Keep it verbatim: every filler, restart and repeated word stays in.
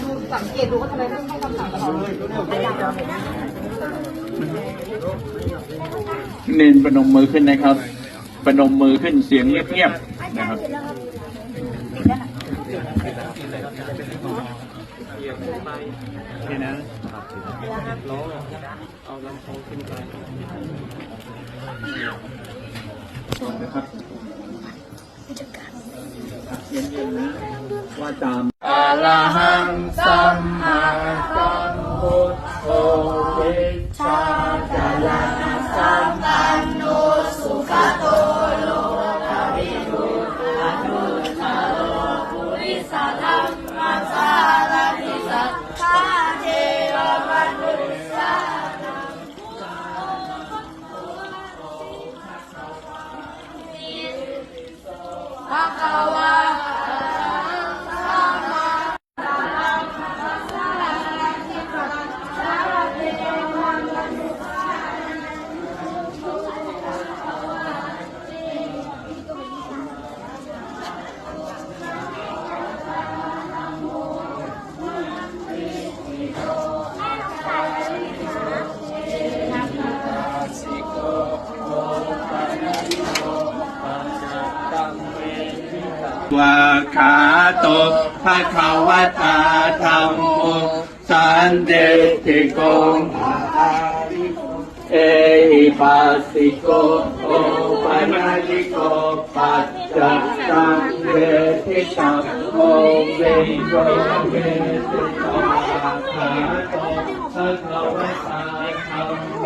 ดูสังเกตดูว่าทำไมไม่ให้คำถามตลอดเลย เณรประนมมือขึ้นนะครับ ประนมมือขึ้นเสียงเงียบๆนะครับ นี่นะ เอาลำโพงขึ้นไป นะครับ ว่าตาม Arahaṃ sammāsambuddho vijjācaraṇasampanno sugato lokavidū anuttaro purisadammasārathi satthā devamanussānaṃ svākkhāto bhagavatā dhammo sandiṭṭhiko akāliko ehipassiko opanayiko paccattaṃ veditabbo viññūhīti. Svākkhāto bhagavatā dhammo